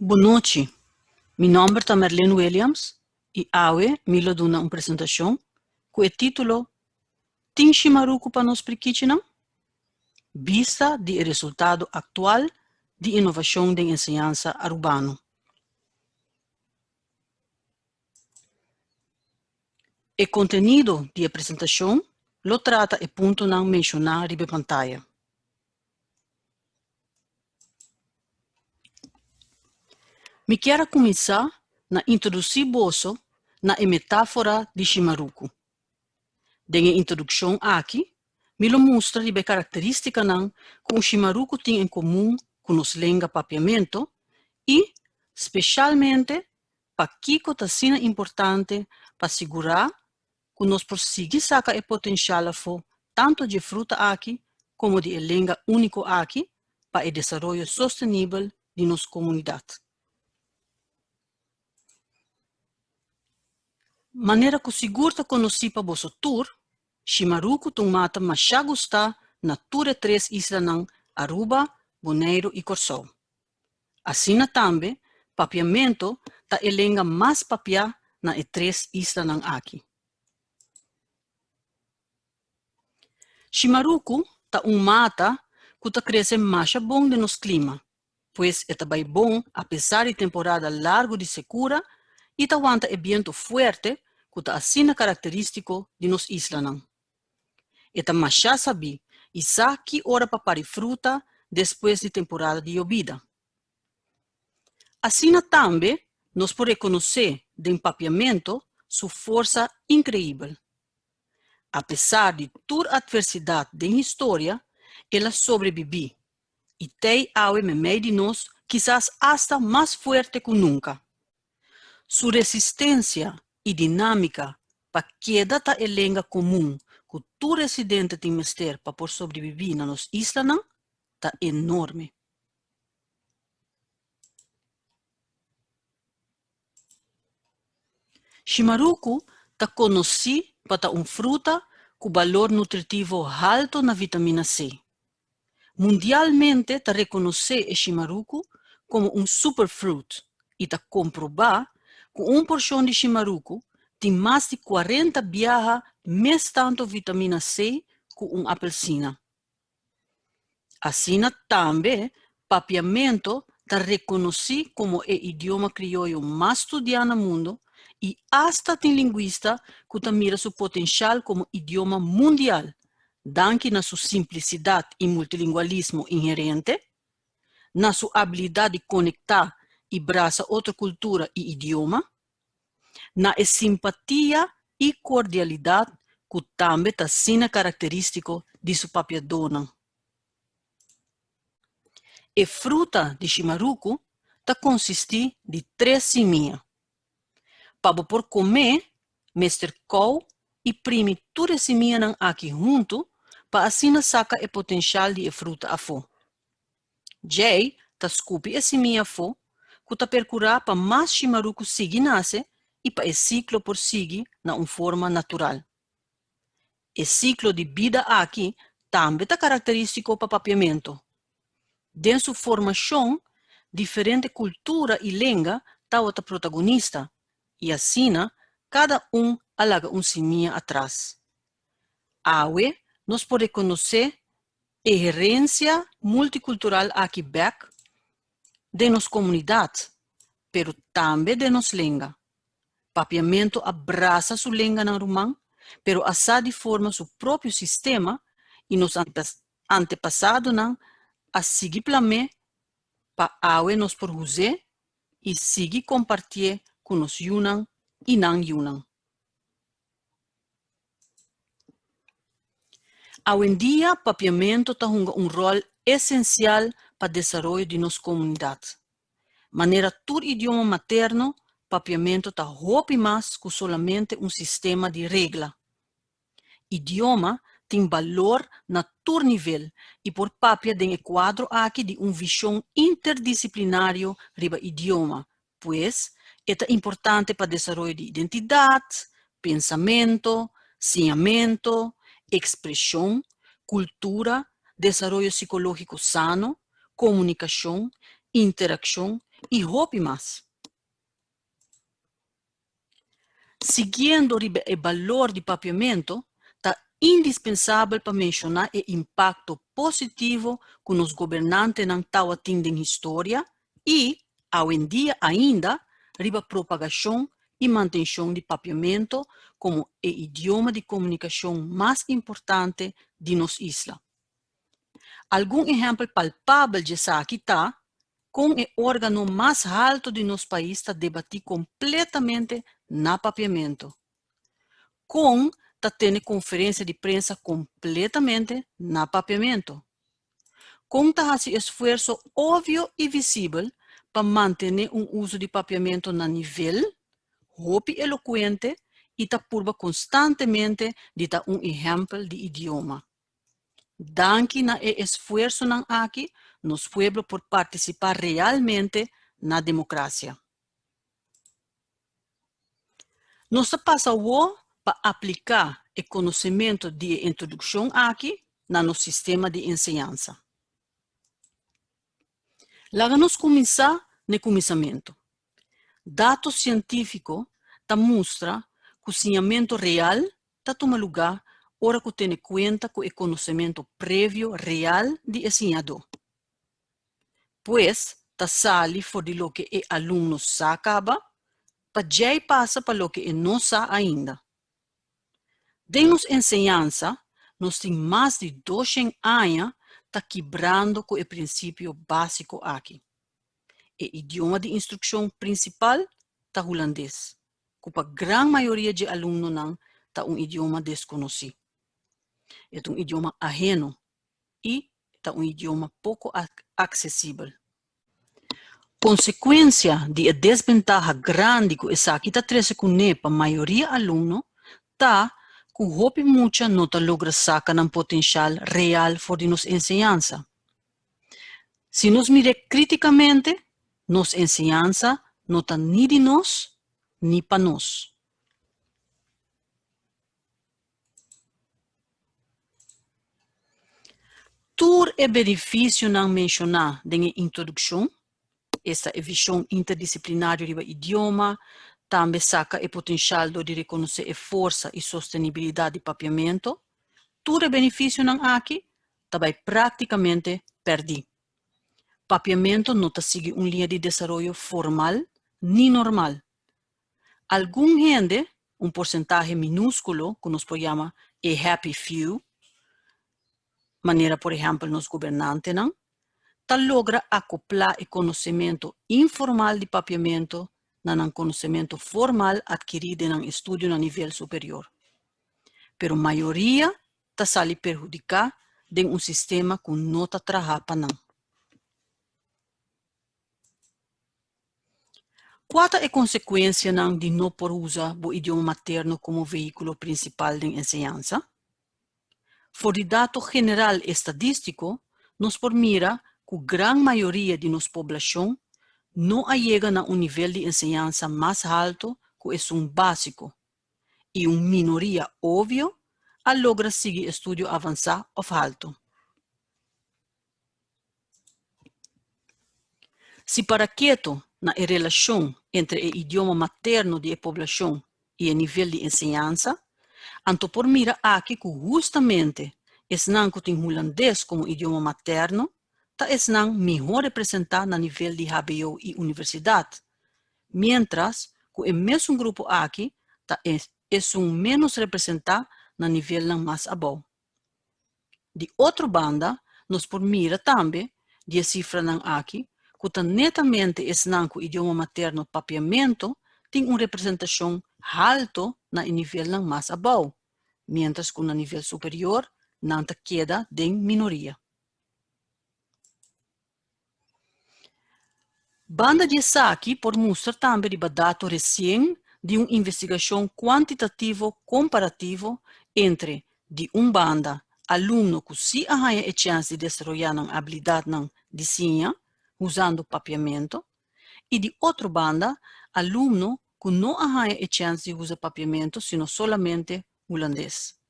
Bonochi, mi nòmber ta Merlene Williams i awe mi lo duna un presentashon ku e título Tin shimaruku pa nos prikichinan? Bista di e resultado aktual di inovashon den enseñansa arubano. E kontenido di e presentashon lo trata e puntonan menshoná riba e pantaya. Mi kier a kuminsá na introdusí boso na e metáfora di shimaruku. Den e introdukshon aki, mi lo mustra riba e karakterístikanan ku un shimaruku tin en komun ku nos lenga papiamento i, speshalmente, pakiko ta asina importante pa sigurá ku nos por sigui saka e potenshal afó tantu dje fruta aki komo di e lenga úniko aki pa e desaroyo sostenibel di nos komunidat. Manera ku sigur ta konosí pa boso tur, shimaruku ta un mata mashá gustá na tur e tres islanan Aruba, Boneiru i Kòrsou. Asina tambe, papiamentu ta e lenga mas papiá na e tres islanan aki. Shimaruku ta un mata ku ta krese masha bon den nos klima, pues e ta bai bon apesar di temporada largu di sekura i ta wanta e bientu fuerte ku ta asina karakterístiko di nos islanan. E ta mashá sabí i sa ki ora pa pari fruta despues di temporada di yobida. Asina tambe nos por rekonosé den papiamento su forsa inkreibel. Apesar di tur atversidat den historia, el a sobrebibí i tei awe meimei di nos kisas asta mas fuerte ku nunka. Su resistencia y dinámica pa keda ta e lenga comun cu tur residente tin mester pa por sobreviví na nos islanan ta enorme. Shimaruku ta conocí pa ta un fruta cu balor nutritivo halto na vitamina C. Mundialmente ta rekonosé e shimaruku komo un superfruit i ta komprobá ku un porshon di shimaruku tin mas di kuarenta biaha mes tantu vitamina C ku un apelsina. Asina tambe papiamento ta rekonosí komo e idioma krioyo mas studiá na mundu i asta tin lingwista ku ta mira su potenshal komo idioma mundial danki na su simplisidat i multilingualismo inherente, na su abilidat di konektá i brasa otro kultura i idioma, na e simpatia i kordialidat ku tambe ta asina karakterístiko di su papiadónan. E fruta di shimaruku ta konsistí di tres simia. Pa bo por kom'é, mester kou i primi tur e simianan aki huntu pa asina saka e potenshal di e fruta afó. Djei ta skupi e simia afó ku ta perkurá pa mas shimaruku sigui nase i pa e siklo por sigui na un forma natural. E siklo di bida aki tambe ta karakterístiko pa papiamentu. Den su formashon diferente kultura i lenga tabata protagonista i asina kada un a laga un simia atras. Awe nos por rekonosé e herensia multikultural aki bèk den nos komunidat, pero tambe den nos lenga. Papiamentu a brasa su lenganan ruman, pero a sa di forma su propio sistema i nos antepasadonan a sigui plam'é pa awe nos por huz'é i sigui kompartié ku nos yunan i nan yunan. Awendia papiamentu ta hunga un ròl esensial pa desaroyo di nos komunidat. Manera tur idioma materno, papiamentu ta hopi mas ku solamente un sistema di regla. Idioma tin balor na tur nivel i por papia den e kuadro aki di un vishon interdisiplinario riba idioma, pues e ta importante pa desaroyo di identidat, pensamento, siñamento, ekspreshon, kultura, desaroyo sikológiko sano, komunikashon, interakshon I hopi mas. Siguiendo riba e balor di papiamento, ta indispensabel pa menshoná e impakto positivo ku nos gobernantenan tawatin den historia i, awendia ainda, riba propagashon i mantenshon di papiamento komo e idioma di komunikashon mas importante di nos isla. Algun ehèmpel palpabel di esaki ta kon e órgano mas haltu di nos pais ta debatí kompletamente na papiamentu, kon ta tene konferensia di prensa kompletamente na papiamentu, kon ta hasi esfuerso obvio i visibel pa mantené un uso di papiamentu na nivel hopi elokuente i ta purba konstantemente di ta un ehèmpel di idioma. Danki na e esfuersonan aki nos pueblo por partisipá realmente na demokrasia. Nos ta pasa awor pa apliká e konosementu di e introdukshon aki na nos sistema di enseñansa. Laga nos kuminsá n'e kuminsamentu. Dato sientífiko ta mustra ku siñamentu real ta tuma lugá ora ku tene kuenta ku e konosementu previo real di e siñadó. Pues, ta sali for di loke e alumno sa kaba, pa djei pasa pa loke e no sa ainda. Den nos enseñansa, nos tin mas di doshen aña ta kibrando ku e prinsipio básiko aki. E idioma di instrukshon prinsipal ta hulandes. ku pa gran mayoria dje alumnonan ta un idioma deskonosí. E ta un idioma aheno i ta un idioma poko aksesibel. Konsekuensia di e desbentaha grandi ku esaki ta trese kuné pa mayoria alumno ta ku hopi mucha no ta logra saka nan potenshal real for di nos enseñansa. Si nos mir'é krítikamente, nos enseñansa no ta ni di nos ni pa nos. Tur e benefisionan menshoná den e introdukshon, esta e vishon interdisiplinario riba idioma, tambe saka e potenshal dor di rekonosé e forsa i sostenibilidat di papiamentu, tur e benefisionan aki ta bai práktikamente pèrdí. Papiamentu no ta sigui un liña di desaroyo formal ni normal. Algun hende, un porsentahe minúskulo ku nos por yama e happy few, manera por ehèmpel nos gobernantenan, ta logra akoplá e konosementu informal di papiamentu na nan konosementu formal atkirí den nan estudio na nivel superior. Pero mayoria ta sali perhudiká den un sistema ku no ta traha pa nan. Kua ta e konsekuensianan di no por usa bo idioma materno komo vehíkulo prinsipal den enseñansa? For di dato general estadístiko nos por mira ku gran mayoria di nos poblashon no a yega na un nivel di enseñansa mas haltu ku esun básiko i un minoria obvio a logra sigui estudio avansá òf haltu. Si para ketu na e relashon entre e idioma materno di e poblashon i e nivel di enseñansa, anto por mira aki ku hustamente esnan ku tin hulandes komo idioma materno ta esnan mihó representá na nivel di hbo i universidat, miéntras ku e mesun grupo aki ta esun ménos representá na nivelnan mas abou. Di otro banda, nos por mira tambe di e sifranan aki ku ta netamente esnan ku idioma materno papiamentu tin un representashon halto na e nivelnan mas abou, miéntras ku na nivel superior nan ta keda den minoria. Banda di esaki por mustra tambe riba dato resien di un investigashon kuantitativo komparativo entre, di un banda, alumno ku sí a haña e chèns di desaroyá nan abilidatnan di siña usando papiamentu i di otro banda, alumno ku no a haña e chèns di usa papiamentu sino solamente hulandes.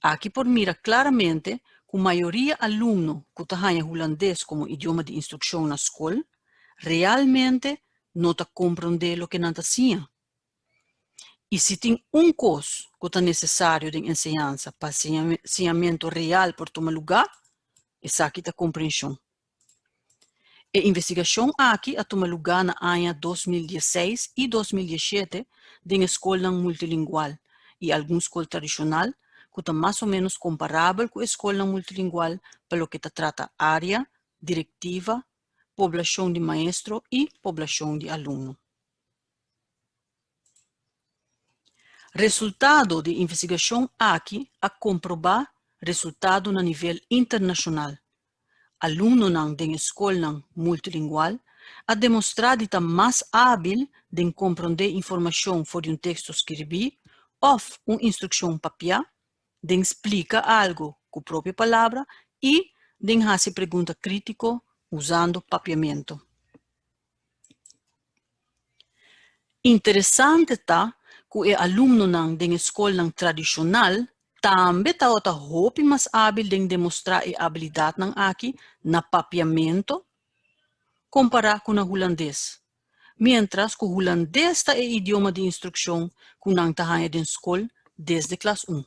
Aki por mira klaramente ku mayoria alumno ku ta haña hulandes komo idioma di instrukshon na skol. realmente no ta komprondé loke nan ta siña. I si tin un kos ku ta nesesario den enseñansa pa siñamentu real por tuma lugá, esaki ta komprenshon. E investigashon aki a tuma lugá na aña 2016 i 2017 den e skolnan multilingual i algun skol tradishonal ku ta mas o ménos komparabel ku e skolnan multilingual pa loke ta trata área, direktiva, poblashon di maestro i poblashon di alumno. Resultado di e investigashon aki a komprobá resultado na nivel internashonal. Alumnonan den e skolnan multilingual a demostrá di ta mas ábil den komprondé informashon for di un teksto skirbí òf un instrukshon papiá, den splika algu ku propio palabra i den hasi pregunta krítiko usando papiamentu. Interesante ta ku e alumnonan den e skolnan tradishonal tambe tabata hopi mas ábil den demostrá e abilidatnan aki na papiamento kompará ku na hulandes, miéntras ku hulandes ta e idioma di instrukshon ku nan ta haña den skol desde klas un.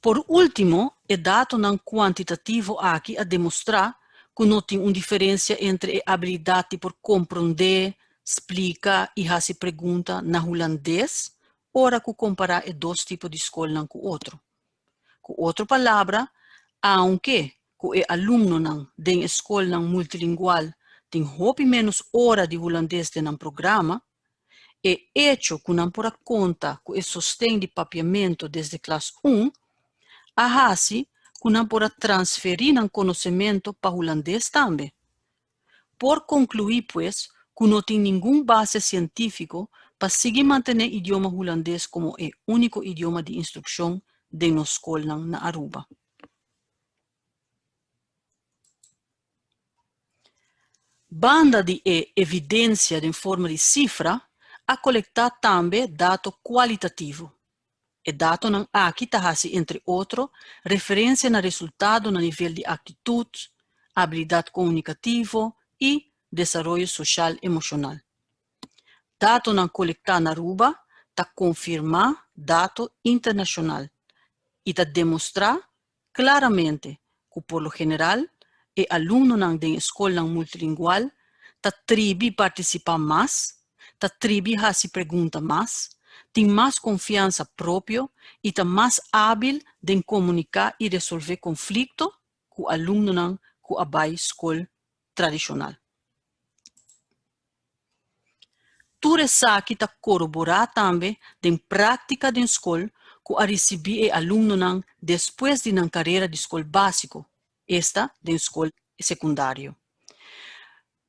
Por último, e datonan kuantitativo aki a demostrá ku no tin un diferensia entre e abilidat di por komprondé, splika i hasi pregunta na hulandes ora ku kompará e dos tipo di skolnan ku otro. Ku otro palabra, aunke ku e alumnonan den e skolnan multilingual tin hopi ménos ora di hulandes den nan programa, E echo ku nan por a konta ku e sosten di papiamentu desde klas un, a hasi ku nan por a transferí nan konosementu pa hulandes tambe. Por konkluí pues ku no tin ningun base sientífiko pa sigui mantené idioma hulandes komo e úniko idioma di instrukshon den nos skolnan na Aruba. Banda di e evidensia den forma di sifra, a kolektá tambe dato kualitativo. E datonan aki ta hasi entre otro referensia na resultado na nivel di aktitut, abilidat komunikativo i desaroyo soshal emoshonal. Datonan kolektá na Aruba ta konfirmá dato internashonal i ta demostrá klaramente ku por lo general e alumnonan den e skolnan multilingual ta tribi partisipá mas, ta tribi hasi pregunta mas, tin mas konfiansa propio i ta mas ábil den komuniká i resolvé konflikto ku alumnonan ku a bai skol tradishonal. Tur esaki ta koroborá tambe den práktika den skol ku a risibí e alumnonan despues di nan karera di skol básiko, esta den skol sekundario.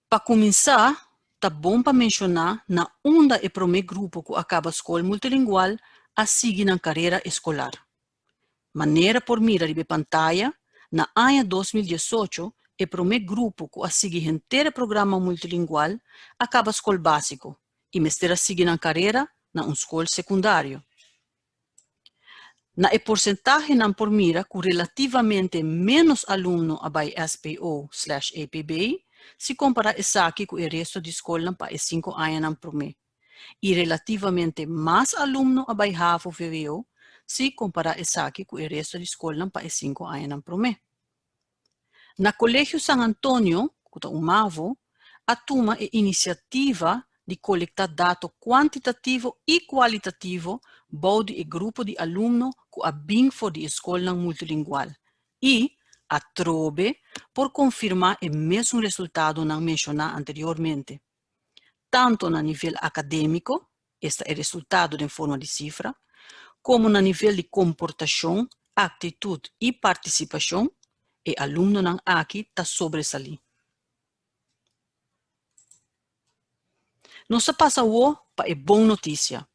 Pa kuminsá, ta bon pa menshoná na unda e promé grupo ku a kaba skol multilingual a sigui nan karera eskolar. Manera por mira riba e pantaya, na aña 2018 e promé grupo ku a sigui henter e programa multilingual a kaba skol básiko i mester a sigui nan karera na un skol sekundario. Na e porsentahenan por mira ku relativamente ménos alumno a bai SPO slash EPB si kompará esaki ku e resto di skolnan pa e sinku añanan promé. i relativamente mas alumno a bai havo vwo si kompará esaki ku e resto di skolnan pa e sinku añanan promé. Na Kolegio San Antonio, ku ta un mavo, a tuma e inisiativa di kolektá dato kuantitativo i kualitativo bou di e grupo di alumno ku a bin for di e skolnan multilingual i, atrobe, por konfirmá e mesun resultadonan menshoná anteriormente. tanto na nivel akadémiko, esta e resultado den forma di sifra, komo na nivel di komportashon, aktitut i partisipashon, e alumnonan aki ta sobresalí. Nos ta pasa awor pa e bon notisia,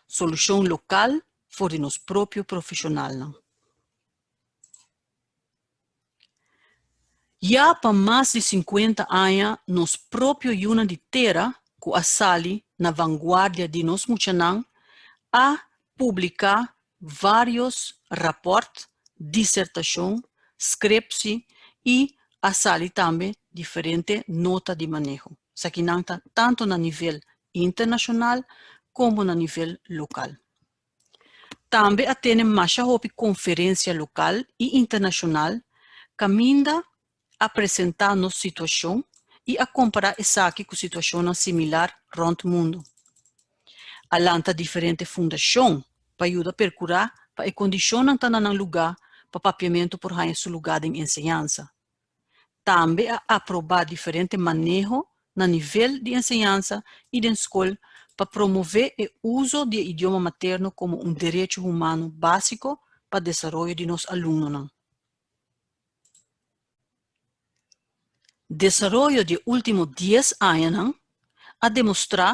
solushon lokal for di nos propio profeshonalnan. Ya pa mas di sinkuenta aña nos propio yunan di tera ku a sali na vanguardia di nos muchanan a publiká vários rapòrt, disertashon, skripsi i A sali tambe diferente nota di maneho. Esakinan ta tanto na nivel internashonal komo na nivel lokal. Tambe a tene masha hopi konferensia lokal i internashonal kaminda a presentá nos situashon i a kompará esaki ku situashonnan similar rònt mundu. A lanta diferente fundashon pa yuda perkurá pa e kondishonnan ta na nan lugá pa papiamentu por haña su lugá den enseñansa. Tambe a aprobá diferente maneho na nivel di enseñansa i den skol pa promové e uso di e idioma materno komo un derecho humano básiko pa desaroyo di nos alumnonan. Desaroyo di e último dies añanan a demostrá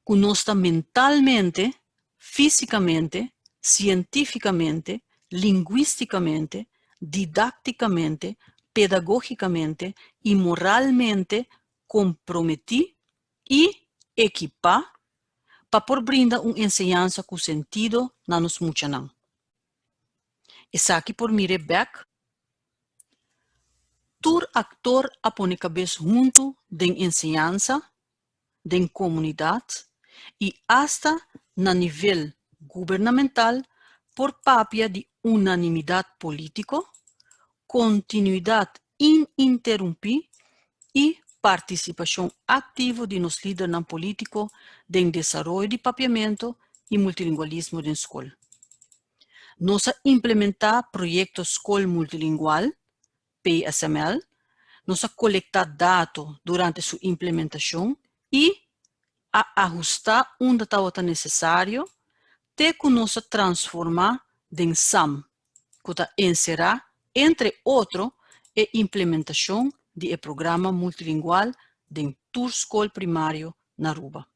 ku nos ta mentalmente, físikamente, sientífikamente, lingwístikamente, didáktikamente, pedagógikamente i moralmente komprometí i ekipá pa por brinda un enseñansa ku sentido na nos muchanan. Esaki por mir'é bèk. Tur aktor a pone kabes huntu den enseñansa, den komunidat i asta na nivel gubernamental por papia di unanimidat polítiko, kontinuidat ininterumpí i partisipashon aktivo di nos lidernan polítiko den desaroyo di papiamentu i multilingualismo den skol. Nos a implementá Proyekto Skol Multilingual, PSML, nos a kolektá dato durante su implementashon i a ahustá unda tabata nesesario te ku nos a transformá den sam, ku ta enserá, entre otro, e implementashon di e programa multilingual den tur skol primario na Aruba.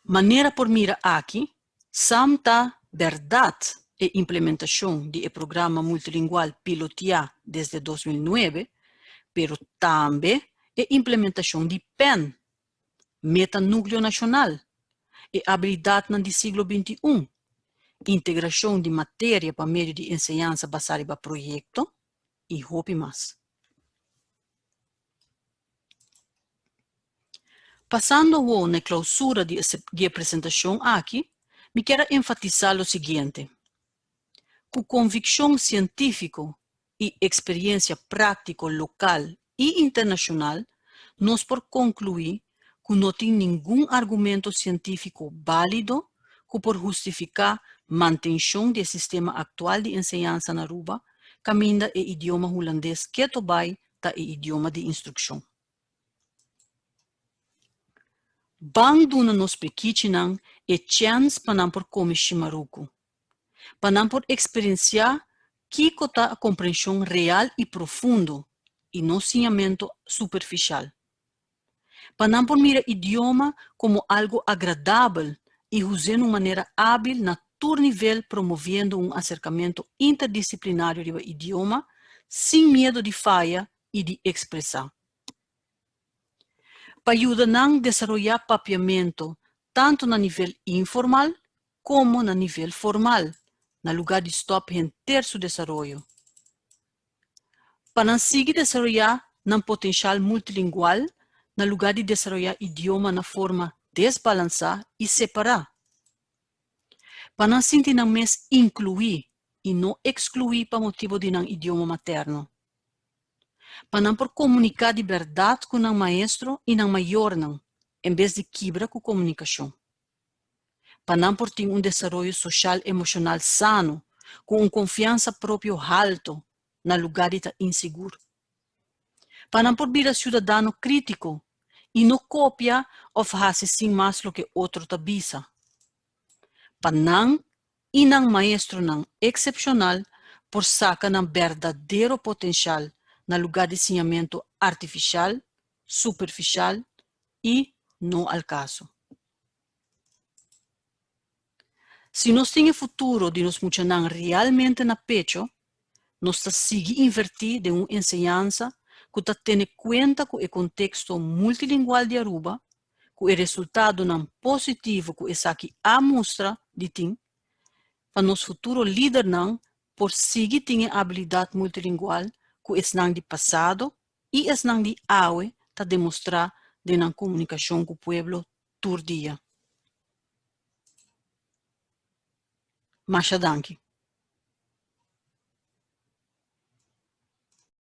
Manera por mira aki, sam ta bèrdat e implementashon di e programa multilingual pilotiá desde 2009, pero tambe e implementashon di pen, Meta Núkleo Nashonal, e abilidatnan di siglo 21, integrashon di materia pa medio di enseñansa basá riba proyekto i hopi mas. Pasando awor na e clausura di e presentacion aki, mi kier a enfatisa lo siguiente, Cu conviccion cientifico y experiencia practico local y internacional, nos por conclui cu no tin ningun argumento cientifico balido cu por hustifica mantencion di e sistema actual di enseñansa na Aruba, caminda e idioma Hulandes keto bay ta e idioma di instrukshon. Ban duna nos prikichinan e chèns pa nan por kome shimaruku, pa nan por eksperensiá kiko ta komprenshon real i profundo i no siñamentu superfishal. Pa nan por mira idioma komo algu agradabel i us'é na un manera ábil na tur nivel promoviendo un aserkamentu interdisiplinario riba idioma sin miedu di faya i di ekspresá. Pa yuda nan desaroyá papiamentu tantu na nivel informal komo na nivel formal na lugá di stòp henter su desaroyo. Pa nan sigui desaroyá nan potenshal multilingual na lugá di desaroyá idioma na forma desbalansá i separá. Pa nan sinti nan mes inkluí i no ekskluí pa motibu di nan idioma materno. Pa nan por komuniká di bèrdat ku nan maestro i nan mayornan en bes di kibra ku komunikashon. Pa nan por tin un desaroyo soshal emoshonal sano ku un konfiansa propio halto na lugá di ta insigur. Pa nan por bira siudadano krítiko i no kopia òf hasi sin mas loke otro ta bisa. Pa nan i nan maestronan eksepshonal por saka nan berdadero potenshal na lugá di siñamentu artifishal, superfishal i no al kaso. Si nos tin e futuro di nos muchanan realmente na pecho, nos ta sigui invertí den un enseñansa ku ta tene kuenta ku e konteksto multilingual di Aruba, ku e resultadonan positivo ku esaki a mustra di tin, pa nos futuro lidernan. por sigui tin e abilidat multilingual ku esnan di pasado i esnan di awe ta demostrá den nan komunikashon ku pueblo tur dia. Masha danki.